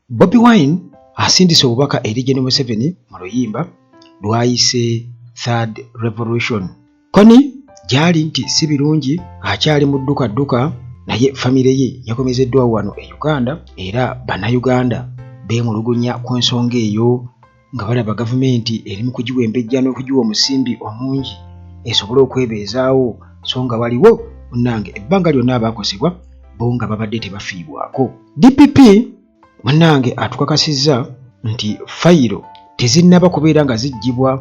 Bobi Wine asindise obubaka eri Gen Museveni mu luyimba lwayise Third Revolution. Kony gyali nti si birungi akyali mu dduka dduka naye famire ye yakomezeddwawo wano e Uganda era bannayuganda beemulugunya ku nsonga eyo nga balaba gavumenti eri mu kugiwembejja n'okugiwa omusimbi omungi esobole okwebeezaawo so nga waliwo munnange ebbanga lyonna abaakosebwa bo nga babadde tebafiibwako. DPP munnange atukakasizza nti fayiro tezinnaba kubeera nga ziggyibwa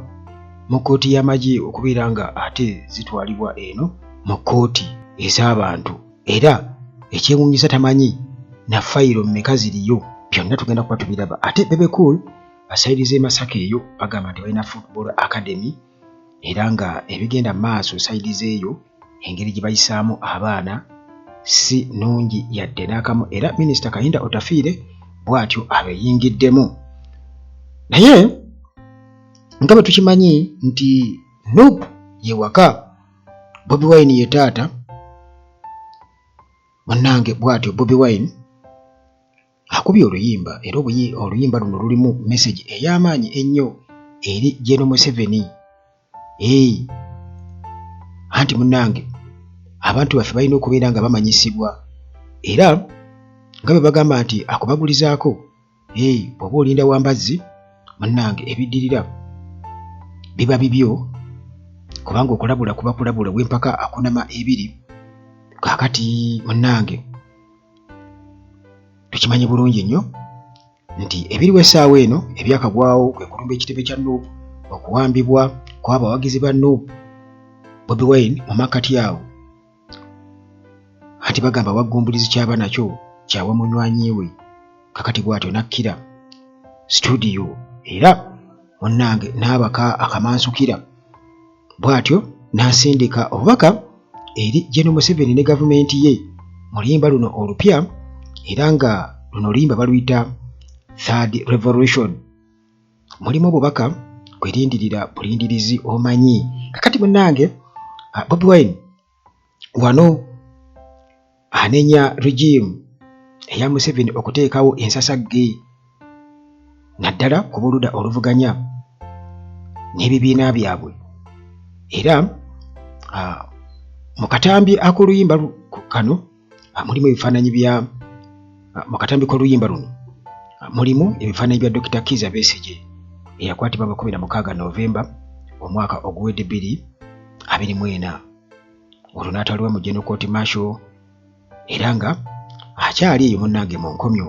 mu kkooti y'amagye okubeera nga ate zitwalibwa eno mu kkooti ez'abantu era ekyewuunyisa tamanyi na fayiro mmeka ziriyo byonna tugenda kuba tubiraba ate Bebe Cool basayidi z'e Masaka eyo bagamba nti balina football academy era nga ebigenda mu maaso sayidi z'eyo engeri gye bayisaamu abaana si nnungi yadde n'akamu era minisita Kahinda Otafiire bw'atyo abeyingiddemu naye nga bwe tukimanyi nti Nup ye waka Bobi Wine ye taata munnange bw'atyo Bobi Wine akubye oluyimba era oluyimba luno lulimu message ey'amaanyi ennyo eri General Museveni. Ee, anti munnange abantu baffe balina okubeera nga bamanyisibwa era nga bwe bagamba nti akubagulizaako ee bw'oba olinda wambazzi munnange ebiddirira biba bibyo kubanga okulabula kuba kulabula w'empaka akunama ebiri kaakati munnange tukimanyi bulungi nnyo nti ebiriwo essaawa eno ebyakagwawo kwe kulumba ekitebe kya Nup, okuwambibwa kw'abawagizi ba Nup, Bobi Wine mu makkati awo anti bagamba waggumbulizi kyaba nakyo kyawa munywanyi we kakati bw'atyo n'akkira situdiyo era munnange n'abaka akamansukira Bw'atyo n'asindika obubaka eri Gen. Museveni ne gavumenti ye mu luyimba luno olupya era nga luno oluyimba baluyita Third Revolution. Mulimu obubaka kwerindirira bulindirizi omanyi. Kakati munnange Bobi Wine wano anenya regime eya Museveni okuteekawo ensasagge naddala ku b'oludda oluvuganya n'ebibiina byabwe era mu katambi ak'oluyimba kano mulimu ebifaananyi bya mu katambi k'oluyimba luno mulimu ebifaananyi bya Dokita Kiiza Besigye eyakwatibwa nga 16 Novemba omwaka oguwedde 2024 olwo n'atwalibwa mu General Court Martial era nga akyali eyo munnange mu nkomyo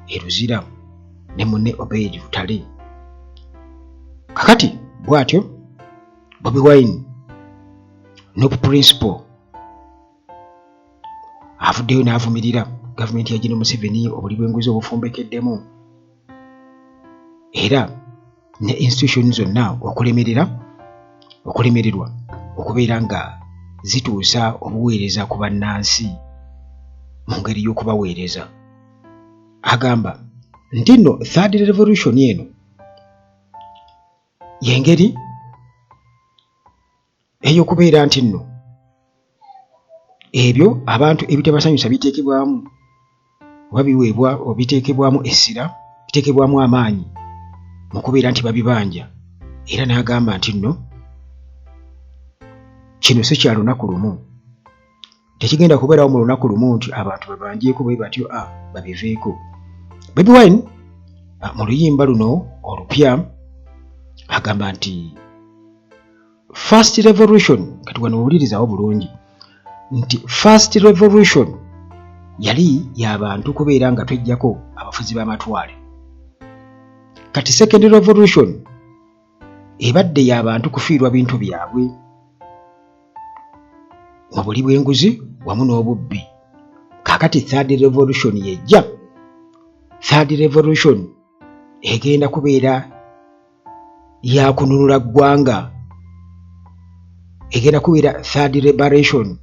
e Luzira ne munne Obeid Lutale. Kakati bw'atyo Bobi Wine Nup Principal avuddeyo n'avumirira gavumenti ya Gen Museveni obuli bw'enguzi obufumbekeddemu era ne institution zonna okulemerera okulemererwa okubeera nga zituusa obuweereza ku bannansi mu ngeri y'okubaweereza. Agamba nti nno third revolution eno y'engeri ey'okubeera nti nno ebyo abantu ebitabasanyusa biteekebwamu oba biweebwa biteekebwamu essira biteekebwamu amaanyi mu kubeera nti babibanja era n'agamba nti nno kino si kya lunaku lumu tekigenda kubeerawo mu lunaku lumu nti abantu babanjeeko bwe batyo a babiveeko Bobi Wine mu luyimba luno olupya agamba nti first revolution kati wano wulirizawo bulungi nti first revolution yali yabantu kubeera nga twejjako abafuzi b'amatwale kati second revolution ebadde yabantu kufiirwa bintu byabwe mu buli bw'enguzi wamu n'obubbi kakati third revolution yejja third revolution egenda kubeera yakununula ggwanga egenda kubeera third liberation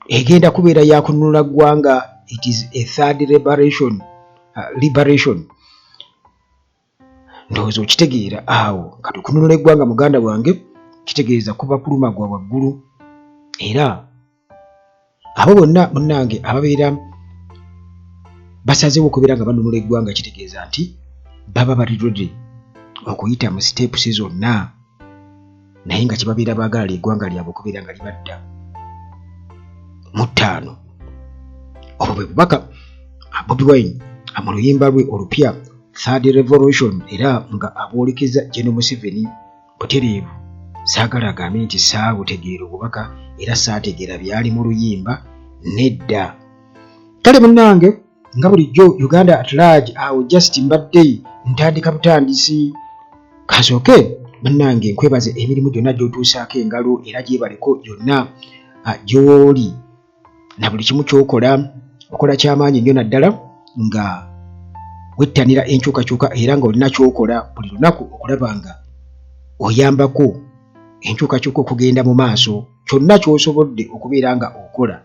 egenda kubeera yakununula ggwanga it is a third liberation, liberation. Ndowooza okitegeera awo kati okununula eggwanga muganda wange kitegeeza kuba kuluma gwa waggulu era abo bonna munnange ababeera basazeewo okubeera nga banunula eggwanga kitegeeza nti baba bali ready okuyita mu steps zonna naye nga kyebabeera baagala lyeggwanga lyabwe okubeera nga libadda mu ttaano. Obwo bwe bubaka Bobi Wine mu luyimba lwe olupya Third Revolution era nga abwolekeza General Museveni butereevu. Saagala agambe nti saabutegeera obubaka era saategeera byali mu luyimba nedda. Kale munnange nga bulijjo Uganda at large awo just mbadde ntandika butandisi kansooke munnange nkwebaze emirimu gyonna gy'otuusaako engalo era gyebaleko yonna gy'oli na buli kimu ky'okola okola kyamaanyi nnyo naddala nga wettanira enkyukakyuka era nga olina ky'okola buli lunaku okulaba nga oyambako enkyukakyuka okugenda mu maaso kyonna ky'osobodde okubeera nga okola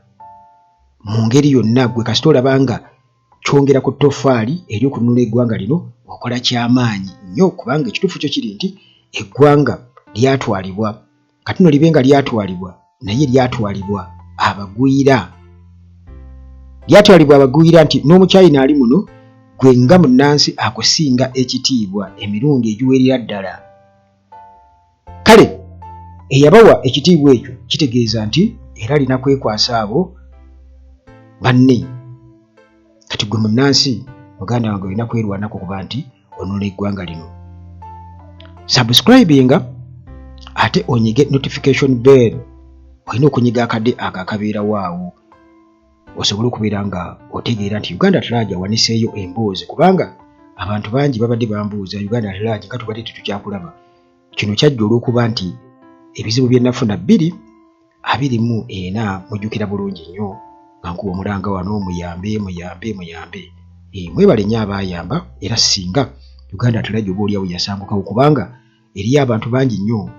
mu ngeri yonna gwe kasita olaba nga kyongera ku ttoffaali ery'okununula eggwanga lino okola kyamaanyi nnyo kubanga ekituufu kyo kiri nti eggwanga lyatwalibwa kati no libe nga lyatwalibwa naye lyatwalibwa abagwira lyatwalibwa abagwira nti n'omukyayina ali muno gwe nga munnansi akusinga ekitiibwa emirundi egiwerera ddala. Kale eyabawa ekitiibwa ekyo kitegeeza nti era alina kwekwasa abo banne. Kati gwe munnansi muganda wange olina kwerwanako kuba nti onunula eggwanga lino. Subscribinga ate onyige notification bell, olina okunyiga akade ako akabeerawo awo osobole okubeera nga otegeera nti Uganda at large awaniseeyo emboozi kubanga abantu bangi babadde bambuuza Uganda at large nga tubadde tetukyakulaba. Kino kyajja olw'okuba nti ebizibu bye nafuna 2024 mujjukira bulungi nnyo nga nkuba omulanga wano muyambe muyambe muyambe. Mwebale nnyo abaayamba era singa Uganda at large oba oliawo yasangukawo kubanga eriyo abantu bangi nnyo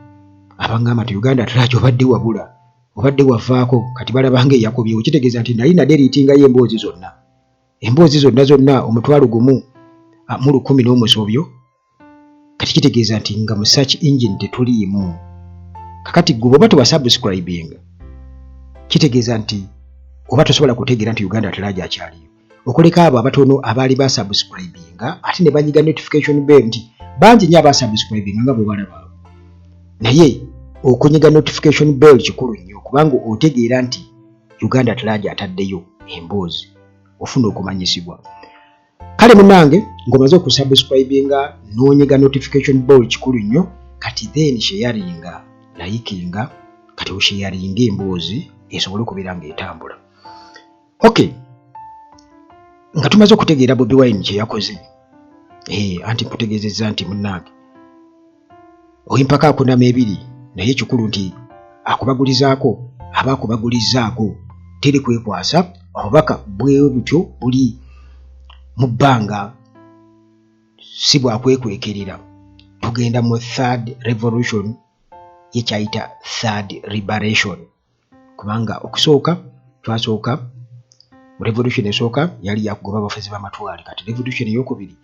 abaŋŋamba nti Uganda at large obadde wabula obadde wavaako kati balabanga eyakobyewo kitegeeza nti nali naderiitingayo emboozi zonna emboozi zonna zonna 10,000 n'omusobyo kati kitegeeza nti nga mu search engine tetuliimu. Kakati gwe bw'oba tewasubscribinga kitegeeza nti oba tosobola kutegeera nti Uganda at large akyaliyo okuleka abo abatono abaali basubscribinga ate ne banyiga notification bell nti bangi nnyo abasubscribinga nga bwebalaba abo naye okunyiga notification bell kikulu nnyo kubanga otegeera nti Uganda at large ataddeyo emboozi ofuna okumanyisibwa. Kale munnange ng'omaze okusubscribinga n'onyiga notification bell kikulu nnyo kati then sharinga likinga kati osharinga emboozi esobole okubeera ng'etambula. Okay, nga tumaze okutegeera Bobi Wine kye yakoze anti nkutegeezezza nti munnange oyimpaka akunama ebiri naye ekikulu nti akubagulizaako aba akubagulizaako teri kwekwasa obubaka bwe butyo buli mu bbanga si bwakwekwekerera tugenda mu third revolution ye kyayita third liberation kubanga okusooka twasooka revolution esooka yali yakugoba abafuzi b'amatwale kati revolution eyokubiri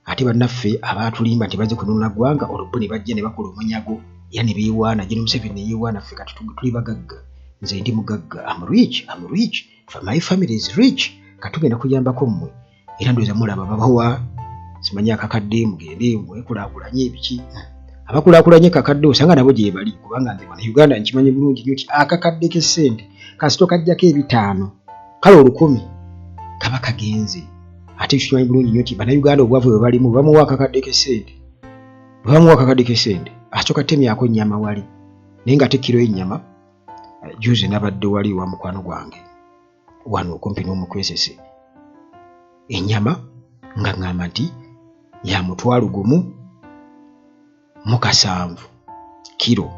ate bannaffe abaatulimba nti bazze kununula ggwanga olwo bo ne bajja ne bakola omunyago era ne beewaana Gen Museveni ne yeewaana ffe kati tuli bagagga nze ndi mugagga am rich am rich my family is rich kati tugenda kuyambako mmwe era ndowooza mulaba babawa simanyi akakadde mugende mwekulaakulanye ebiki abakulaakulanye kakadde osanga nabo gye bali kubanga nze wano Uganda nkimanyi bulungi nnyo nti akakadde k'essente kasito kajjako ebitaano kale 1000 kaba kagenze ate ekyo kimanyi bulungi nnyo nti bannayuganda obwavu bwe balimu bamuwa akakadde k'essente bamuwa akakadde k'essente asooka temyako nnyama wali naye nga ate kiro y'ennyama juzi nabadde wali wa mukwano gwange wano okumpi n'omukwesese ennyama nga ŋŋamba nti ya 17,000 kiro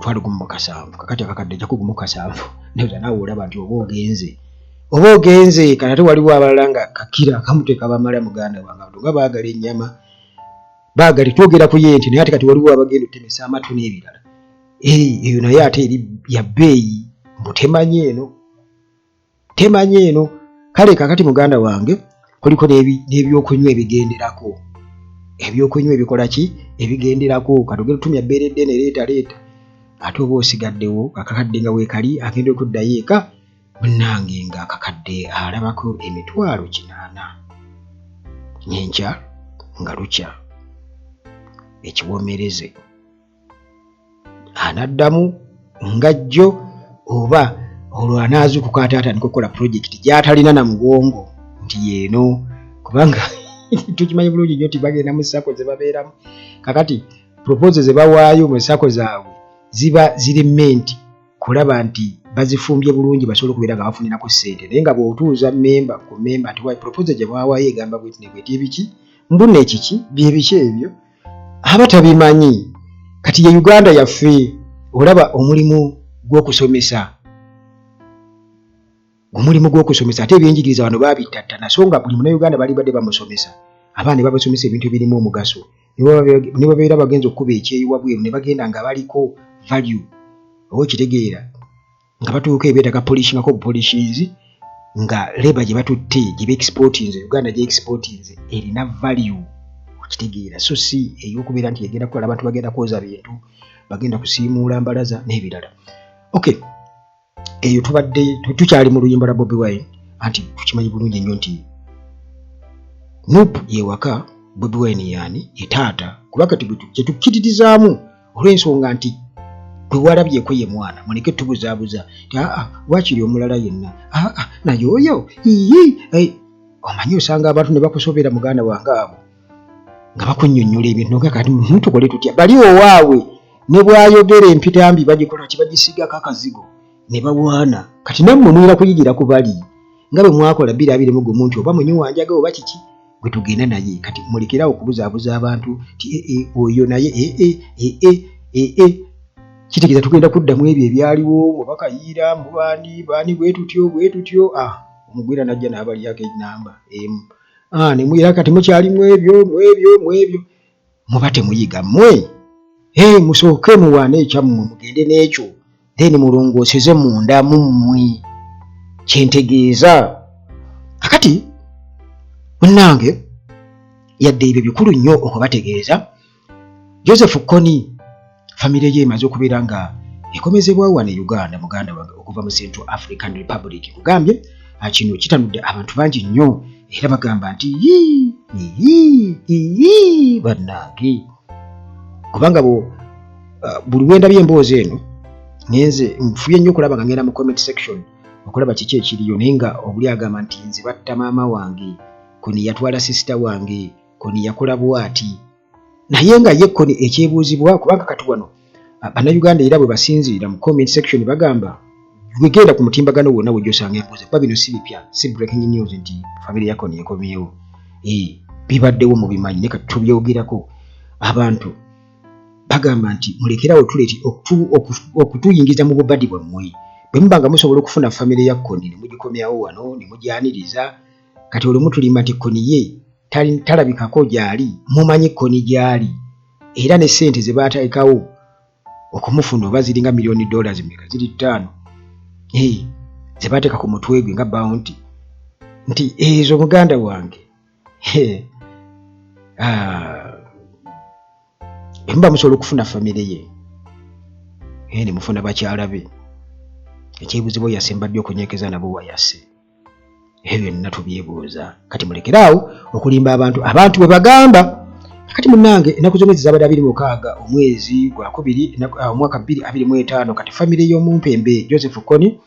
17,000 kakati akakadde ejjako 17 naye naawe olaba nti oba ogenze kati ate waliwo abalala nga kakiro akamu tekabamala muganda wange abantu nga baagala ennyama baagala twogera ku ye nti naye ate kati waliwo abagenda otemesa amatu n'ebirala eyo naye ate eri ya bbeeyi mbu temanyi eno temanyi eno kale kakati muganda wange kuliko n'ebyokunywa ebigenderako ebyokunywa ebikola ki ebigenderako kati ogenda otumya bbeere ddene leeta leeta ate oba osigaddewo akakadde nga weekali agenda okuddayo eka Munnange ng'akakadde alabako 800,000 nyenkya nga lukya ekiwoomereze anaddamu nga jjo oba olwo anaazuukuka ate atandika okukola pulojekiti gy'atalina na mu bwongo nti yeeno, kubanga tukimanyi bulungi nnyo nti bagenda mu sako ze babeeramu. Kakati proposal ze bawaayo mu sako zaabwe ziba ziri menti kulaba nti bazifumbye bulungi basobole okubeera nga bafunirako ssente, naye nga bw'otuuza memba ku memba nti wayi proposal gye bawaayo egamba bweti ne bweti ebiki mbuna ekiki bye biki ebyo aba tabimanyi. Kati ye Uganda yaffe olaba omulimu gw'okusomesa, omulimu gw'okusomesa ate ebyenjigiriza wano babittattana, so nga buli Munnayuganda bali badde bamusomesa, abaana ne babasomesa ebintu ebirimu omugaso, ne babeera bagenza okukuba ekyeyo wabweru ne bagenda nga baliko value oba okitegeera nga batuuka ebeetaaga polishingako obupolishinzi nga labour gye batutte gye beexportinze Uganda gye exportinze erina value okitegeera, so si ey'okubeera nti egenda kukola abantu bagenda kwoza bintu, bagenda kusiimuula mbalaza n'ebirala. Okay, eyo tubadde tukyali mu luyimba lwa Bobi Wine, anti tukimanyi bulungi nnyo nti NUP yewaka Bobi Wine yaani ye taata, kuba kati kyetukkiririzaamu olw'ensonga nti gwe walabyeko ye mwana, muleke tubuzaabuza nti aa waakiri omulala yenna aa naye oyo ii omanyi osanga abantu ne bakusobera muganda wange abo nga bakunnyonnyola ebintu nga kati tukole tutya, bali owaabwe ne bw'ayogera empitambi bagikola ki, bagisigako akazigo ne bawaana. Kati nammwe mulina kuyigira ku bali nga bwe mwakola 2021 nti oba munywa njaga oba kiki gwe tugenda naye. Kati mulekerawo okubuzaabuza abantu nti ee oyo naye ee ee ee, kitegeeza tugenda kuddamu ebyo ebyaliwo oba Kayiira mu baani baani bwe tutyo bwe tutyo. Ah, omugwira n'ajja n'abalyako ennamba emu, ah, ne muyira kati mukyali mu ebyo mu ebyo mu ebyo muba temuyiga mmwe. Hey, musooke muwaane ekyammwe mugende n'ekyo, then mulongooseze munda mu mmwe kyentegeeza. Kakati munnange yadde ebyo bikulu nnyo okubategeeza, Joseph Kony famire ye emaze okubeera nga ekomezebwawo wano e Uganda muganda wange okuva mu Central African Republic. Kugambye kino kitanudde abantu bangi nnyo era bagamba nti yii yii bannange, kubanga buli wendabye emboozi eno ngenze nfubye nnyo okulaba nga ngenda mu comment section okulaba kiki ekiriyo, naye nga obuli agamba nti nze batta maama wange, Kony yatwala sister wange, Kony yakola bw'ati, naye nga ye Kony ekyebuuzibwa kubanga kati wano Bannayuganda era bwe basinziira mu comment section bagamba wegenda ku mutimbagano wonna wejjosanga emboozi, kuba bino si bipya, si breaking news nti famire ya Kony ekomyewo, bibaddewo mubimanyi, naye kati tubyogerako. Abantu bagamba nti mulekerawo tuleti okutuyingiza mu bubadi bwammwe, bwe muba nga musobola okufuna famire ya Kony ne mugikomyawo wano ne mugyaniriza. Kati olwo mutulimba nti Kony ye talabikako gy'ali, mumanyi Kony gy'ali, era ne ssente ze baateekawo okumufuna oba ziringa miliyoni dollars meka ziri 5 ze baateeka ku mutwe gwe nga bounty nti ezo muganda wange bwe muba musobola okufuna famire ye ne mufuna bakyala be, ekyebuzibwa yasemba ddi okunyeekeza nabo wayase, ebyo byonna tubyebuuza. Kati mulekeraawo okulimba abantu, abantu bwe bagamba. Kati munnange ennaku z'omwezi zabadde 26 omwezi gwakubiri omwaka 2025. Kati famire y'omumpembe Joseph Kony,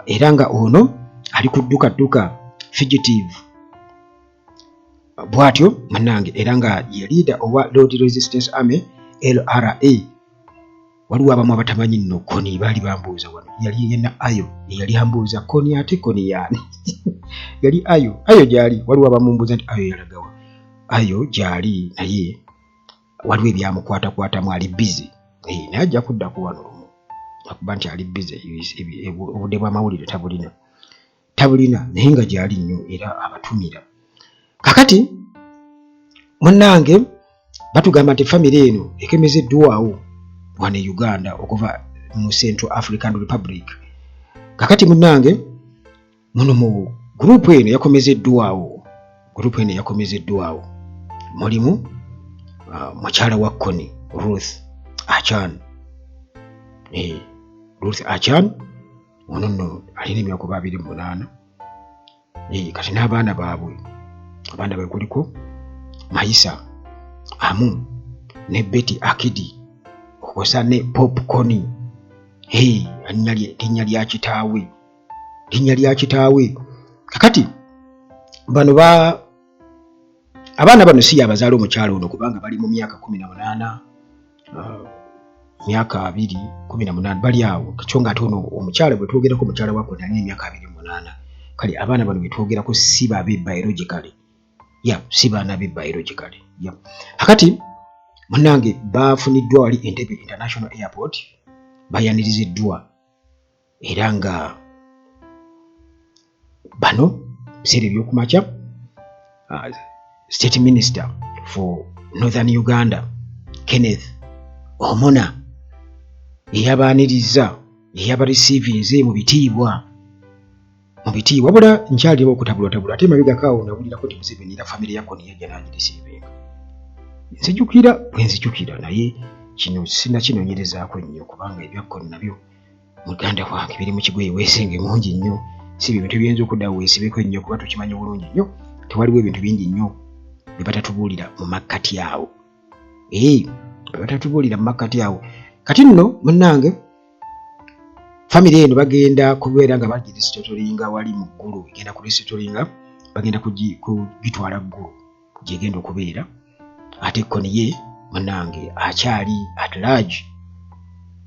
era nga ono ali ku dduka dduka fugitive bw'atyo munnange, era nga ye leader owa Lord Resistance Army LRA. Waliwo abamu abatamanyi nno Kony, baali bambuuza wano, yali yena ayo eyali ambuuza Kony, ate Kony yaani? Yali ayo ayo gyali. Waliwo abamumbuuza nti ayo yalagawa, ayo gyali, naye waliwo ebyamukwatakwatamu, ali busy, naye ajja kuddako wano lumu, akuba nti ali busy, obudde bw'amawulire tabulina tabulina, naye nga gyali nnyo era abatumira. Kakati munnange batugamba nti famire eno ekemezeddwawo wano e Uganda okuva mu Central African Republic. Kakati munnange muno mu gurupu eno yakomezeddwawo, gurupu eno yakomezeddwawo mulimu mukyala wa Kony Ruth Achan, Ruth Achan. Ono nno alina emyaka oba 28. Kati n'abaana baabwe, abaana baabwe kuliko Mayisa Amu ne Betty Akidi okwosa ne Popcorn. Linnya lya kitaawe, linnya lya kitaawe. Kakati bano ba abaana bano si yabazaala omukyala ono, kubanga bali mu myaka 18, myaka 20, 18, bali awo. Kyo nga ate ono omukyala bwe twogerako, omukyala wa Kony alina emyaka 28. Kale abaana bano be twogerako si babe biologically, ya si baana be biologically, ya. Kakati munnange bafuniddwa wali Entebbe International Airport, bayaniriziddwa, era nga bano biseera ebyokumakya State Minister for Northern Uganda Kenneth Omona eyabaaniriza, eyabareceivinze mu bitiibwa, mu bitiibwa. Wabula nkyaliwo okutabulwatabulwa, ate emabegako awo nawulirako nti Museveni era famire ya Kony yajja n'agireceivinga. Nzijukira bwe nzijukira, naye kino sinakinoonyerezaako nnyo, kubanga ebya Kony nabyo, muganda wange, biri mu kigoye weesenge mungi nnyo. Si bye bintu biyinza okuddawo weesibeko ennyo, kuba tukimanyi bulungi nnyo tewaliwo ebintu bingi nnyo bye batatubuulira mu makkati awo, ee, bye batatubuulira mu makkati awo. Kati nno munnange famire eno bagenda kubeera nga bagiresettlinga wali mu Ggulu, egenda kuresettlinga, bagenda kugitwala Ggulu gyegenda okubeera. Ate Kony ye munnange akyali at large,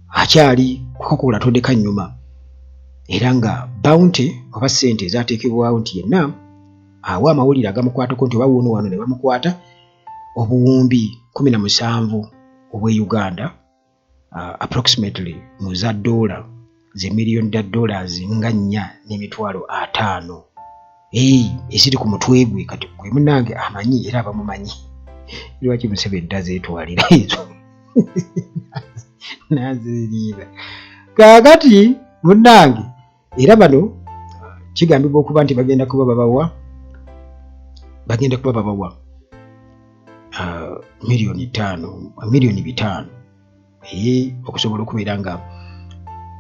akyali kukakola tondeka nnyuma, era nga bounty oba ssente ezateekebwawo nti yenna awa amawulire agamukwatako nti oba wuuno wano ne bamukwata, obuwumbi 17 obwe Uganda, approximately mu za dola ze miliyoni da dollars nga 4,500,000 eziri ku mutwe gwe. Kati gwe munnange amanyi era abamumanyi, lwaki Museveni tazeetwalira ezo nazeeriira? Kaakati munnange era bano kigambibwa okuba nti bagenda kuba babawa miliyoni 5, miliyoni 500 okusobola okubeera nga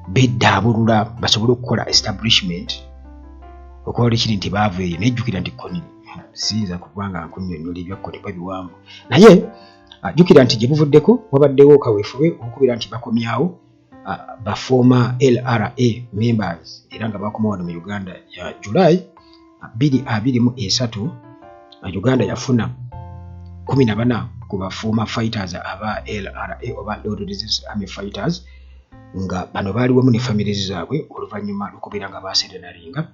beddaabulula, basobole okukola establishment okuba kiri nti baava eyo. Nejjukira nti Kony, siyinza kuba nga nkunnyonnyola ebya Kony kuba biwanvu, naye jjukira nti gye buvuddeko wabaddewo kaweefube okubeera nti bakomyawo ba former LRA members, era nga bakoma wano mu Uganda ya July 2023. Uganda yafuna 14 ku ba former fighters aba LRA oba Lord Resistance Army fighters, nga bano baali wamu ne families zaabwe oluvannyuma lw'okubeera nga basurrenderinga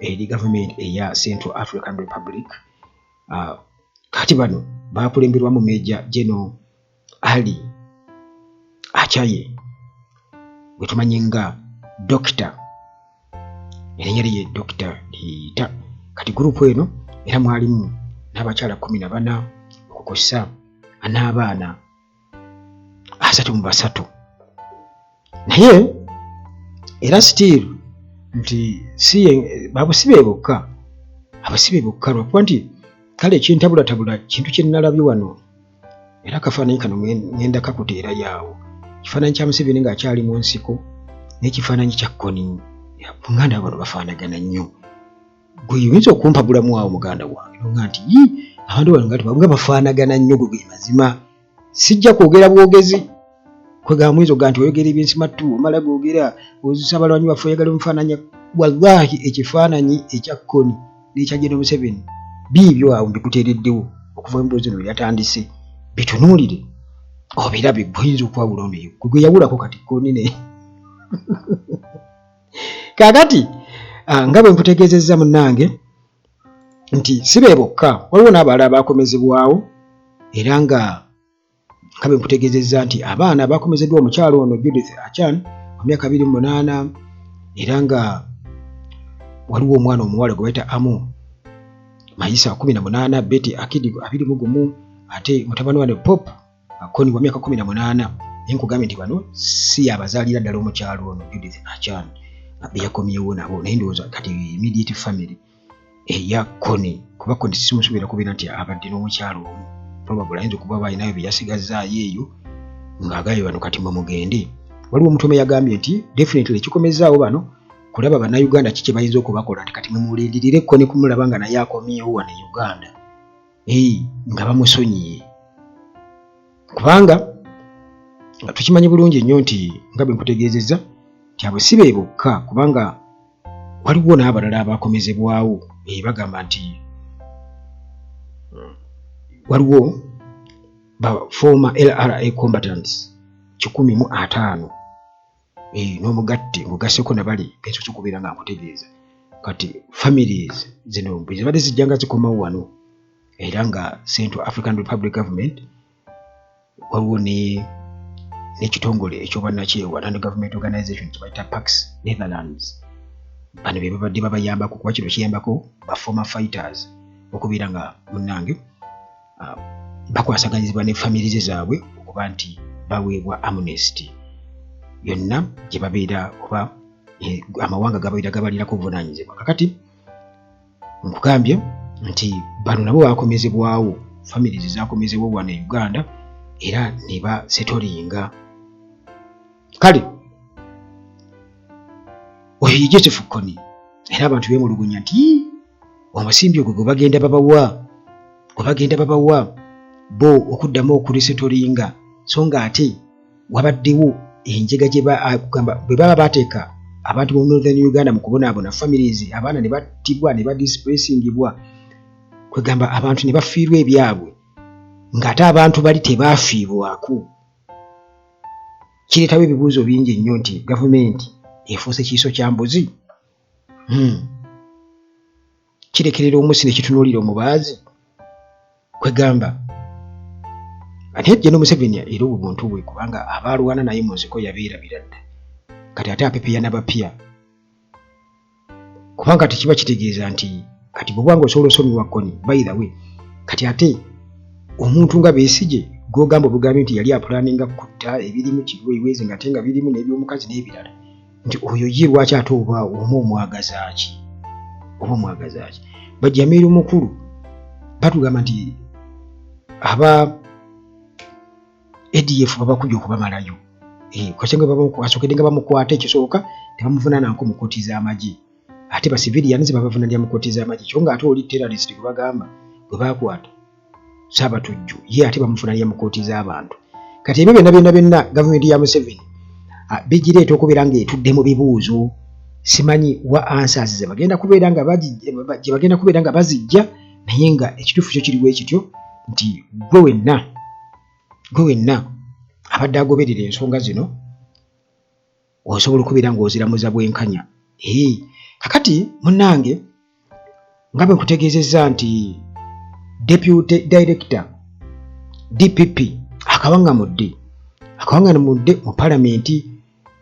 eri gavumenti eya Central African Republic. Kati bano bakulemberwamu Major General Ali Achaye gwe tumanyi nga Dokita, erinnya lye Dokita Liita. Kati gurupu eno era mwalimu n'abakyala 14 okukosa n'abaana 33. Naye era still nti si abusibe bokka, abasibe bokka, lwakuba nti kale ekintabulatabula kintu kye nnalabye wano, era akafaananyi kano ŋŋenda kakuteerayo awo, kifaananyi kya Museveni ng'akyali mu nsiko n'ekifaananyi kya Kony. Muganda, bano bafaanagana nnyo. Gwe oyinza okumpabulamu awo, muganda wange, nonga nti yi abantu bano nga bafaanagana nnyo. Gwe ge mazima sijja kwogera bwogezi, kwegamba muyinza okugaa nti oyogera ebyensimattu, omala googera ozisa abalwanyi baffe, oyagala omufaananya. Wallahi ekifaananyi ekya Kony n'ekya General Museveni biibyo awo mbikuteereddewo okuva emboozi eno yatandise, bitunuulire obirabe. Gwe oyinza okwawula ono gwe gwe yawulako kati Kony ne kaakati nga bwe nkutegeezezza munnange nti si be bokka, waliwo n'abalala abakomezebwawo, era nga bwe nkutegeezezza nti abaana abakomezeddwa omukyalo ono Judith Achan mu myaka 28, era nga waliwo omwana omuwala gwe bayita Amu Mayisa 18, Betty Akidi 21, ate mutabani wane Pop Kony wa myaka 18. Naye nkugambye nti bano si abazaalira ddala omukyalo ono Judith Achan be yakomyewo nabo, naye ndowooza kati immediate family eya Kony, kuba Kony simusuubira kubeera nti abadde n'omukyalo omu, probably ayinza okuba balinayo bye yasigazzaayo eyo ng'agambye bano kati mwe mugende. Waliwo omutume yagambye nti definitely ekikomezaawo bano kulaba Bannayuganda ki kye bayinza okubakola nti kati mumulindirire Kony kumulaba nga naye akomyewo wano e Uganda nga bamusonyiye, kubanga nga tukimanyi bulungi nnyo nti nga bwe nkutegeezezza nti abo si be bokka, kubanga waliwo n'abalala abakomezebwawo. Bagamba nti waliwo ba former LRA combatants 150 n'omugatte ng'ogasseko nabali bensoose okubeera nga nkutegeeza. Kati families zino bwe zibadde zijja nga zikomawo wano, era nga Central African Republic Government waliwo n'ekitongole ekyobwannakyewa, non government organization, kye bayita Pax Netherlands. Bano be babadde babayambako, kuba kino kiyambako ba former fighters okubeera nga munnange bakwasaganyizibwa ne families zaabwe okuba nti baweebwa amnesty yonna gye babeera oba amawanga gabeera gabalirako obuvunaanyizibwa. Kakati nkugambye nti bano nabo bakomezebwawo, families zakomezebwawo wano e Uganda era ne basetolinga. Kale oyo ye Joseph Kony, era abantu beemulugunya nti omusimbi ogwo gwe bagenda babawa bo okuddamu okuresetolinga, so nga ate wabaddewo enjega gye kugamba bwe baba bateeka abantu mu Northern Uganda mu kubonaabona, families, abaana ne battibwa ne badisplacingibwa, kwegamba abantu ne bafiirwa ebyabwe, ng'ate abantu bali tebaafiibwako. Kireetawo ebibuuzo bingi nnyo nti gavumenti efuuse kiiso kya mbuzi. Kirekerera omusi ne kitunuulira omubaazi. Kwegamba ate General Museveni era obwo buntu bwe, kubanga abaalwana naye mu nsiko yabeerabira dda, kati ate apepeya n'abapya, kubanga tekiba kitegeeza nti kati bw'oba nga osobola osonyiwa Kony. By the way, kati ate omuntu nga Besigye gw'ogamba obugambi nti yali apulaninga kutta ebirimu kiweewezi, nga ate nga birimu n'ebyomukazi n'ebirala, nti oyo ye lwaki ate oba omu omwagazaaki, oba omwagazaaki? Bajamiiru mukulu batugamba nti aba ADF babakubye okubamalayo. Asookedde nga bamukwata, ekisooka tebamuvunaanako mu kkooti z'amagye, ate ba civilians babavunaanira mu kkooti z'amagye, kyo nga ate oli terrorist gwe bagamba gwe bakwata Saabatujju ye ate bamuvunaanira mu kkooti z'abantu. Kati ebyo byonna byonna byonna gavumenti ya Museveni bigireeta okubeera ng'etudde mu bibuuzo, simanyi wa answers ze bagenda kubeera nga gye bagenda kubeera nga bazijja, naye nga ekituufu kyo kiriwo ekityo nti gwe wenna abadde agoberera ensonga zino osobola okubeera ng'oziramuza bwenkanya. Ee, kakati munnange, nga bwe nkutegeezezza nti deputy director DPP akawaŋŋamudde mu palamenti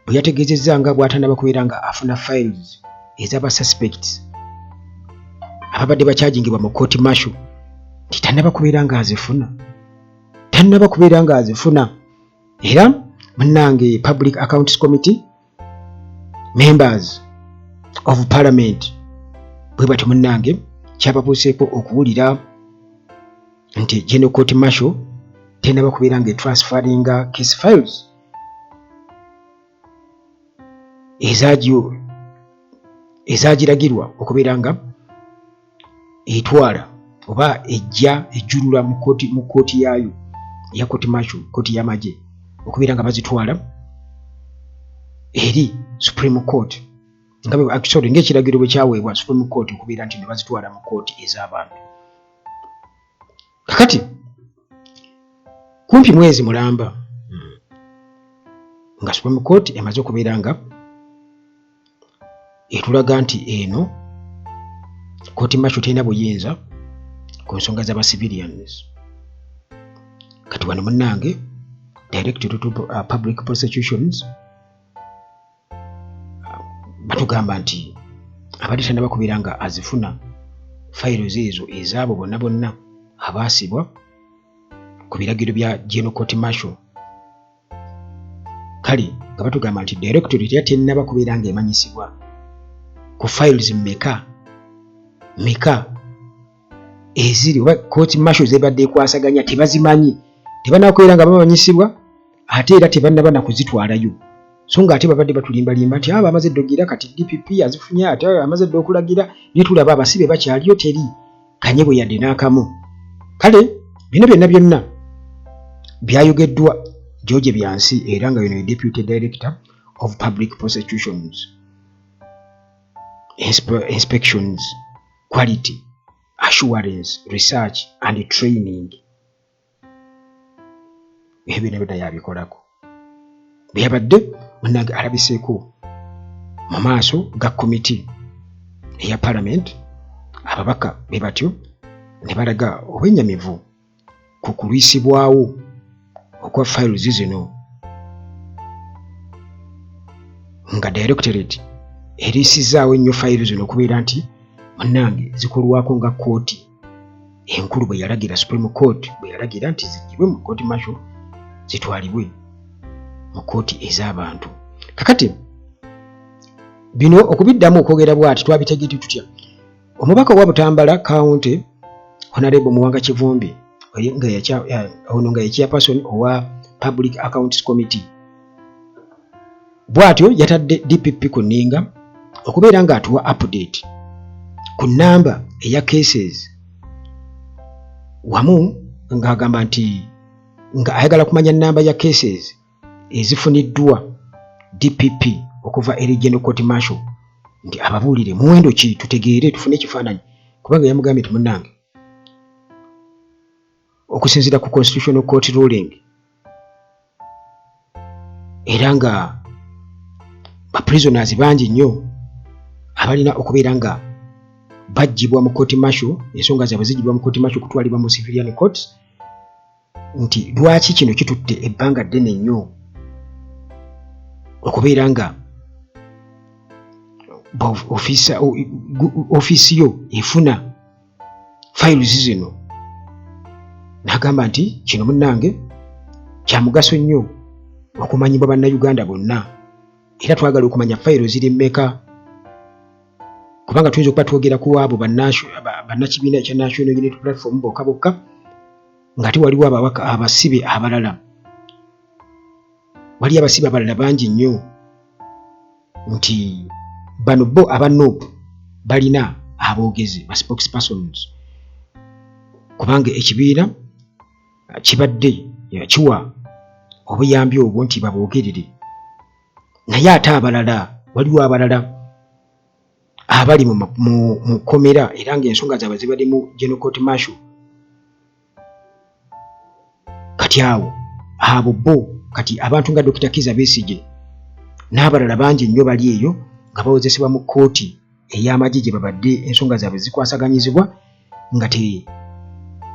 bwe yategeezezza nga bw'atannaba kubeera nga afuna files ez'aba suspects ababadde bakyagingibwa mu court martial, nti tannaba kubeera ng'azifuna, tannaba kubeera ng'azifuna. Era munnange, Public Accounts Committee members of parliament bwe batyo munnange kyababuuseeko okuwulira nti General Court Martial tennaba kubeera nga etransferinga case files ezagiragirwa okubeera nga etwala oba ejja ejjulula mu kkooti yaayo eya court martial, kkooti y'amagye, okubeera nga bazitwala eri Supreme Court, nga sorry, ng'ekiragiro bwe kyaweebwa Supreme Court okubeera nti ne bazitwala mu kkooti ez'abantu. Kakati kumpi mwezi mulamba nga Supreme Court emaze okubeera nga etulaga nti eno court martial terina buyinza ku nsonga z'aba civilians. Kati wano munnange, Directorate to Public Prosecutions batugamba nti abadde tannaba kubeera nga azifuna files ezo ezaabo bonna bonna abaasibwa ku biragiro bya General Court Martial. Kale nga batugamba nti directorate era tennaba kubeera ng'emanyisibwa ku files mmeka meka eziri oba court martial zebadde ekwasaganya, tebazimanyi, tebanakubeera nga bamanyisibwa, ate era tebannaba na kuzitwalayo. So nga ate babadde batulimbalimba nti aba amaze ddogira kati DPP azifunye, ate amaze dda okulagira, naye tulaba abasibe bakyaliyo, teri kanyebwe yadde n'akamu. Kale bino byonna byonna byayogeddwa George Byansi, era nga yono ye Deputy Director of Public Prosecutions, Inspections, Quality Assurance, Research and Training. Ebyo byonna byonna yabikolako. Bwe yabadde munnange alabiseeko mu maaso ga komiti eya Palamenti, ababaka bwe batyo ne balaga obwennyamivu ku kulwisibwawo okwa files zino, nga Directorate eriisizaawo ennyo fayiro zino okubeera nti munnange zikolwako nga kkooti enkulu bwe yalagira, Supreme Court bwe yalagira nti ziggyibwe mu kooti martial zitwalibwe mu kkooti ez'abantu. Kakati bino okubiddamu okwogera bwati twabitegedde tutya? Omubaka owa Butambala County, Honorable Muwanga Kivumbi, ono nga ye chairperson owa Public Accounts Committee, bw'atyo yatadde DPP ku nninga okubeera ng'atuwa update ku nnamba eya cases, wamu ng'agamba nti nga ayagala kumanya nnamba ya cases ezifuniddwa DPP okuva eri General Court Martial, nti ababuulire muwendo ki tutegeere tufune ekifaananyi, kubanga yamugambye nti munnange okusinziira ku Constitutional Court ruling, era nga ba prisoners bangi nnyo abalina okubeera nga baggyibwa mu court martial, ensonga zaabwe ziggyibwa mu court martial okutwalibwa mu civilian courts, nti lwaki kino kitutte ebbanga ddene nnyo okubeera nga ofiisi yo efuna files zino. N'agamba nti kino munnange kya mugaso nnyo okumanyibwa Bannayuganda bonna, era twagala okumanya fayiro ziri mmeka, kubanga tuyinza okuba twogera ku abo bannakibiina ekya National Unity Platform bokka bokka, ng'ate waliwo ababaka abasibe abalala, waliyo abasibe abalala bangi nnyo, nti bano bo aba NUP balina aboogezi ba spokespersons, kubanga ekibiina kibadde kiwa obuyambi obwo nti baboogerere, naye ate abalala, waliwo abalala abali mu kkomera era ng'ensonga zaabwe zibadde mu General Court Martial. Kati awo abo bo kati abantu nga Dokita Kiza Besigye n'abalala bangi nnyo bali eyo nga bawozesebwa mu kkooti ey'amagye gye babadde ensonga zaabwe zikwasaganyizibwa nga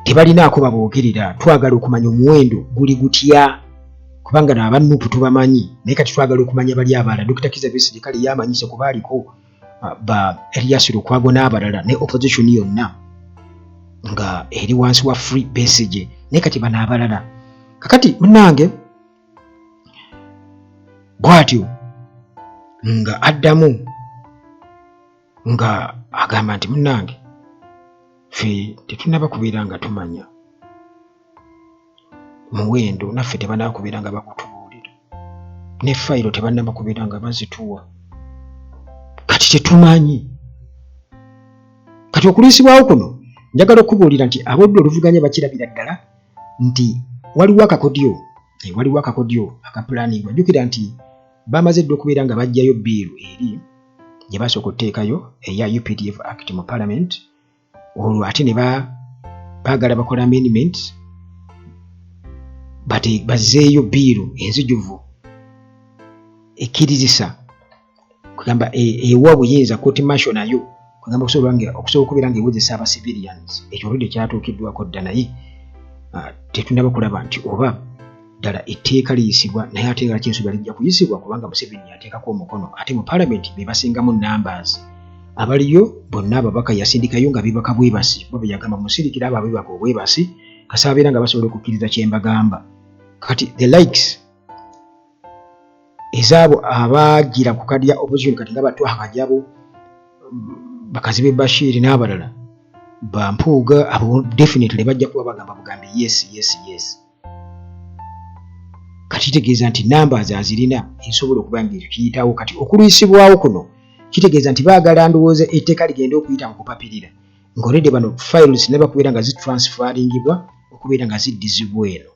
tebalinaako baboogerera. Twagala okumanya omuwendo guli gutya, kubanga aba NUP tubamanyi, naye kati twagala okumanya bali abalala. Dokita Kiza Besigye kale yamanyise kuba aliko ba Erias Lukwago n'abalala ne opposition yonna nga eri wansi wa Free Besigye, naye kati bano abalala. Kakati munnange bw'atyo nga addamu nga agamba nti munnange ffe tetunnaba kubeera nga tumanya muwendo, naffe tebanaba kubeera nga bakutubuulira, ne fayiro tebannaba kubeera nga bazituwa, kati tetumanyi. Kati okuliisibwawo kuno njagala okubuulira nti ab'oludda oluvuganya bakirabira ddala nti waliwo akakodyo, waliwo akakodyo akapulaaningwa. Jjukira nti bamaze dda okubeera nga baggyayo bbiiru eri gye basooka okuteekayo eya UPDF Act mu Parliament, olwo ate ne baagala bakola amendments bazzeeyo bbiiru enzijuvu ekkirizisa, kugamba ewa obuyinza court martial nayo, kugamba okusobola okubeera nga ewozesa aba civilians. Ekyo oludde kyatuukiddwako dda, naye tetunnaba kulaba nti oba ddala etteeka liyisibwa, naye ate nga kinsuubira lijja kuyisibwa, kubanga Museveni yateekako omukono, ate mu Parliament be basingamu numbers abaliyo bonna. Ababaka yasindikayo nga bebaka bwebasi, bo be yagamba musirikira abo abebaka obwebasi kasaabeera nga basobola okukkiriza kye mbagamba. Kati the likes ezaabo abagira ku kadi ya opposition kati nga batwaha Kajabo, Bakazibe Bashir n'abalala, bampuuga abo, definitely bajja kuba bagamba bugambi yes, yes, yes. Kati Kati kitegeeza nti numbers azirina ezisobola okuba nga ekyo kiyitawo. Kati okulwisibwawo kuno kitegeeza nti baagala ndowooza etteeka ligende okuyita mu kupapirira ng'olredde bano files ne bakubeera nga zitransferingibwa okubeera nga ziddizibwa eno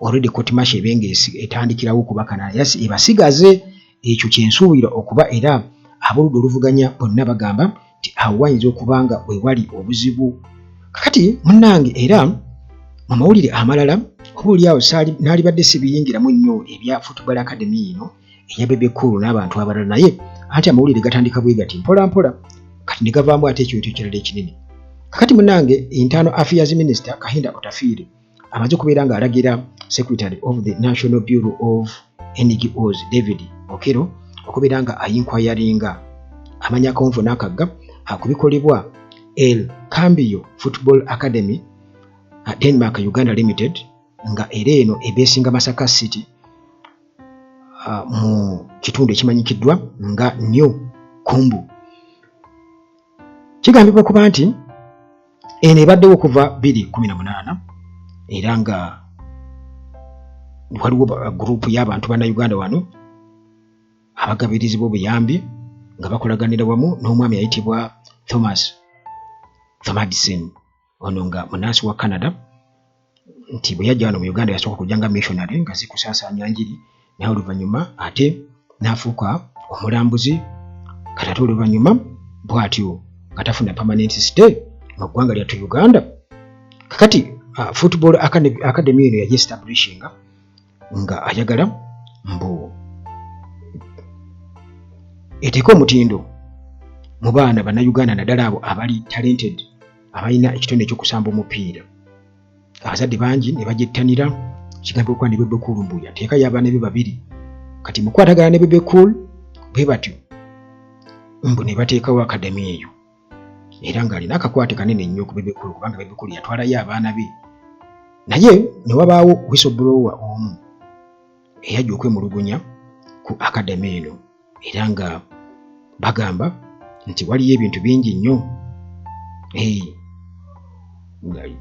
already court martial ebe nga etandikirawo okubakana ebasigaze. Ekyo kyensuubira okuba era ab'oludda oluvuganya bonna bagamba nti awo wayinza okuba nga wewali obuzibu. Kakati munnange, era mu mawulire amalala, oba oliawo naalibadde sibiyingiramu nnyo ebya Football Academy eno eya Bebe Cool n'abantu abalala, naye anti amawulire gatandika bwe gati mpola mpola, kati ne gavaamu ate ekintu ekirala ekinene. Kakati munnange, Internal Affairs Minister Kahinda Otafiire amaze okubeera ng'alagira Secretary of the National Bureau of NGOs David Okello okubeera nga ayinquiringa amanya akonvu n'akagga ku bikolebwa El Cambio Football Academy Denmark Uganda Limited, nga era eno ebeesinga Masaka City mu kitundu ekimanyikiddwa nga New Kumbu. Kigambibwa okuba nti eno ebaddewo okuva 2018, era nga waliwo gurupu y'abantu bannayuganda wano abagabirizi b'obuyambi nga bakolaganira wamu n'omwami ayitibwa Thomas Thomadsen, ono nga munansi wa Canada, nti bwe yajja wano mu Uganda yasooka kujja nga missionary nga zikusaasaanya njiri, naye oluvannyuma ate n'afuuka omulambuzi. Kati ate oluvannyuma bw'atyo nga tafuna permanent stay mu ggwanga lyattu Uganda. Kakati Football Academy eno yagi establishinga nga ayagala mbu eteeke omutindo mu baana bannayuganda, naddala abo abali talented, abalina ekitone ekyokusamba omupiira. Abazadde bangi ne bagyettanira. Kigambibwa okuba ne Bebe Cool mbu yateekayo abaana be babiri. Kati mukwatagana ne Bebe Cool bwe batyo mbu ne bateekawo academy eyo, era ng'alina akakwate kanene nnyo ku Bebe Cool, kubanga Bebe Cool yatwalayo abaana be. Naye ne wabaawo whistleblower omu eyajja okwemulugunya ku academy eno, era nga bagamba nti waliyo ebintu bingi nnyo.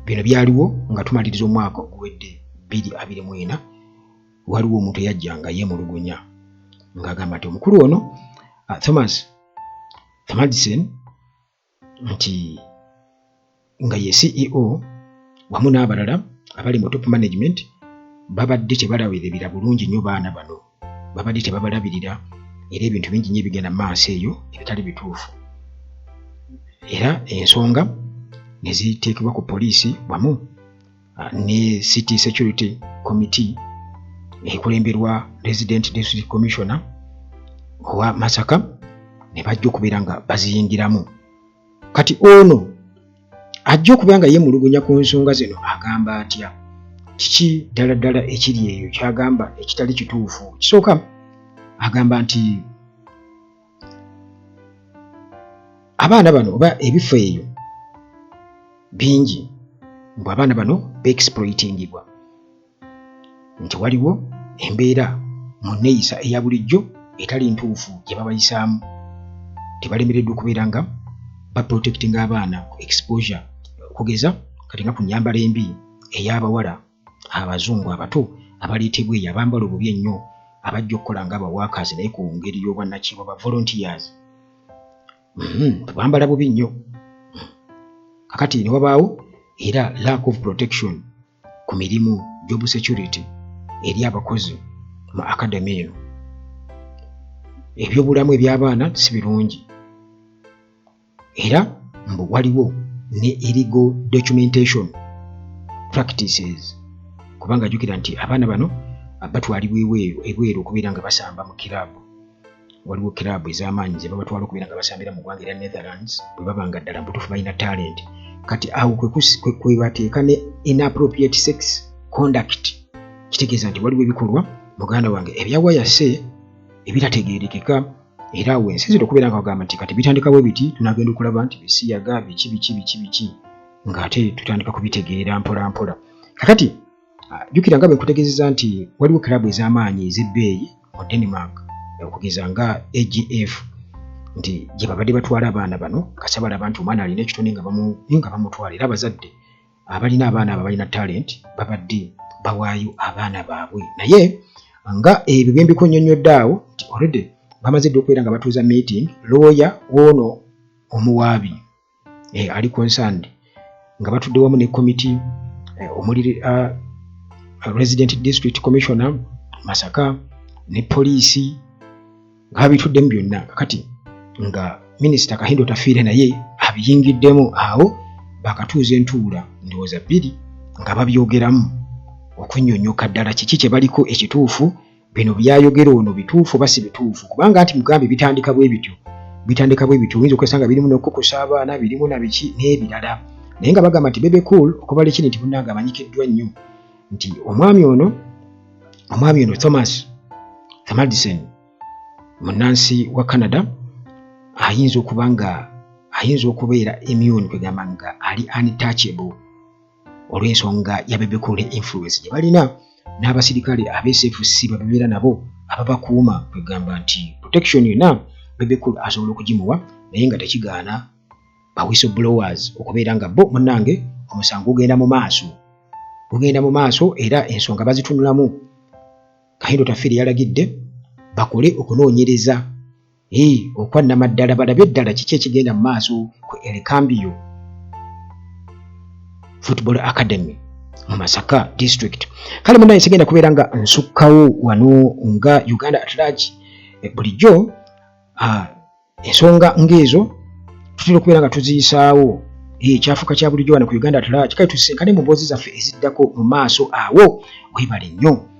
Bino byaliwo nga tumaliriza omwaka oguwedde 2024. Waliwo omuntu eyajja nga yeemulugunya ng'agamba nti omukulu ono Thomas Thomadsen, nti nga ye CEO wamu n'abalala abali mu top management, babadde tebalabirira bulungi nnyo baana bano, babadde tebabalabirira, era ebintu bingi nnyo ebigenda mu maaso eyo ebitali bituufu, era ensonga ne ziteekebwa ku poliisi wamu ne City Security Committee ekulemberwa Resident District Commissioner owa Masaka, ne bajja okubeera nga baziyingiramu. Kati ono ajja okubeera nga yeemulugunya ku nsonga zino agamba atya? Kiki ddala ddala ekiri eyo kyagamba ekitali kituufu? Kisooka, agamba nti abaana bano oba ebifo eyo bingi mbu abaana bano beexploitingibwa, nti waliwo embeera mu nneeyisa eya bulijjo etali ntuufu gye babayisaamu, tebalemereddwa okubeera nga baprotectinga abaana ku exposure, okugeza kati nga ku nnyambala embi ey'abawala abazungu abato abaleetebwa eyo, abambala obubi ennyo, abajja okukola nga abaworkers naye ku ngeri y'obwannakyewa, ba volunteers. Bambala bubi nnyo. Kakati ne wabaawo era lack of protection ku mirimu, job security eri abakozi mu academy eno, ebyobulamu eby'abaana si birungi, era mbu waliwo ne illegal documentation practices, kubanga jjukira nti abaana bano batwalibwa ebweru okubeera nga basamba mu kiraabu. Waliwo kiraabu ez'amaanyi ze babatwala okubeera nga basambira mu ggwanga erya Netherlands bwe baba nga ddala mubutuufu balina talent. Kati awo kwe bateeka ne inappropriate sex conduct. Kitegeeza nti waliwo ebikolwa, muganda wange, ebyawayase ebitategeerekeka, era awo ensi zino okubeera nga bagamba nti kati bitandika bwe biti, tunagenda okulaba nti bisiyaga biki biki biki biki, ng'ate tutandika kubitegeera mpola mpola. Kakati jjukira nga bwe nkutegeezezza nti waliwo kiraabu ez'amaanyi ez'ebbeeyi mu Denmark, okugeza nga AGF, nti gye babadde batwala abaana bano kasa balaba nti omwana alina ekitone nga bamutwala, era abazadde abalina abaana abo abalina talent babadde bawaayo abaana baabwe. Naye nga ebyo byembikunyonnyodde awo nti already bamaze dda okubeera nga batuuza meeting, looya woono omuwaabi ali concerned nga batudde wamu ne committee omuli resident district commissioner Masaka ne poliisi nga babituddemu byonna. Kakati nga minisita Kahinda Otafiire naye abiyingiddemu awo, bakatuuza entuula ndowooza bbiri nga babyogeramu okunnyonnyoka ddala kiki kye baliko ekituufu, bino byayogera ono bituufu oba si bituufu, kubanga nti mugambe bitandika bwe bityo, bitandika bwe bityo, oyinza okwesanga birimu n'okukukusa abaana, birimu na biki n'ebirala. Naye nga bagamba nti Bebe Cool okuva lekini nti munnange amanyikiddwa nnyo nti omwami ono Thomas Thamadison, munnansi wa Canada, ayinza okuba nga ayinza okubeera immune, kwegamba nga ali untouchable olw'ensonga ya Bebe Cool influence gye balina n'abasirikale ab'SFC babeera nabo ababakuuma, kwegamba nti protection yonna Bebe Cool asobola okugimuwa, naye nga tekigaana ba whistleblowers okubeera nga bo munnange omusango gugenda mu maaso, gugenda mu maaso era ensonga bazitunulamu. Kahinda Otafiire yalagidde bakole okunoonyereza okwannamaddala, balabe ddala kiki ekigenda mu maaso ku Elecambio Football Academy mu Masaka District. Kale munnaye, sigenda kubeera nga nsukkawo wano nga Uganda at Large. Bulijjo ensonga ng'ezo tutera okubeera nga tuziyisaawo, kyafuuka kya bulijjo wano ku Uganda at Large. Kale tusisinkane mu mboozi zaffe eziddako mu maaso awo. Webale nnyo.